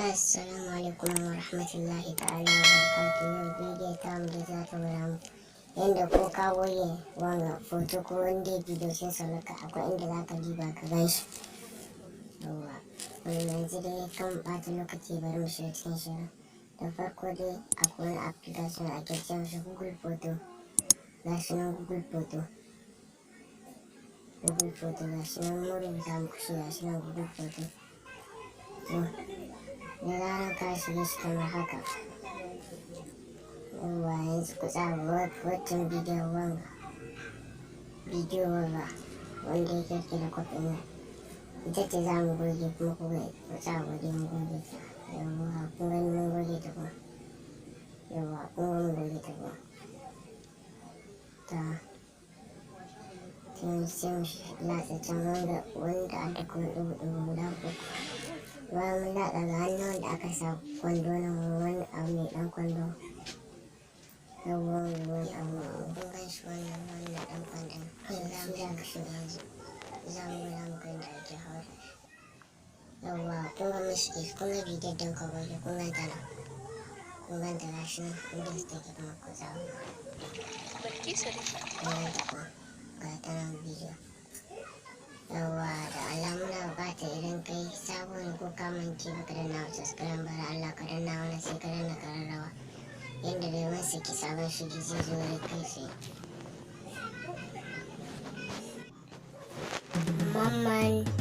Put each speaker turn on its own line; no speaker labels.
Assalamu alaikum wa rahmatullahi ta'ala wa barakatuhu. Yau bidiyo ta mu da za ta gwada muku yanda ko ka goge wanga foto ko wanda bidiyo sun sauka, akwai inda za ka diba ka gan shi. Yawwa, yanzu dai kan ɓata lokaci, bari mu shiga cikin shirin. Da farko dai akwai wani application da ake ce mishi Google Photo. Ga shi nan Google Photo, Google Photo, ga shi nan mun rubuta muku shi, ga shi nan Google Photo. To, da zarar ka shige shi kamar haka, yawwa, yanzu ku tsaya waccan bidiyon, wanga bidiyo, wanga wanda yake riƙe da kwaf ɗin nan, ita ce za mu goge. Kuma ku ga, ku tsaya goge, mu goge ta. Yawwa, kun gani mun goge ta kuma. Yawwa, kun ga mun goge ta kuma. Ta sai mu latsa can wanda wanda aka kuma ɗigo-ɗigo guda uku. Bayan mun latsa, ga hannun wanda aka sa kwando nan, wani abu mai ɗan kwando. Yawwa, wani abu kun gan shi, wannan ɗan kwandon shi za mu shiga. Yanzu za mu gwada muku yadda ake hawa. Yawwa, kun ga mun shige shi. Kun ga bidiyon da muka goge, kun ganta nan, kun ganta, ga shi nan inda take. Kuma ku tsaya.
Bilkisu Rifat.
Kun ganta kuma, ga ta nan bidiyo. Yawwa, da Allah muna buƙatar idan kai sabo ne ko ka mance baka danna wa subscribe ba, da Allah ka danna mana, sai ka danna ƙararrawa, yadda dai mun saki sabon shiri zai zo ne kai tsaye. Mamman.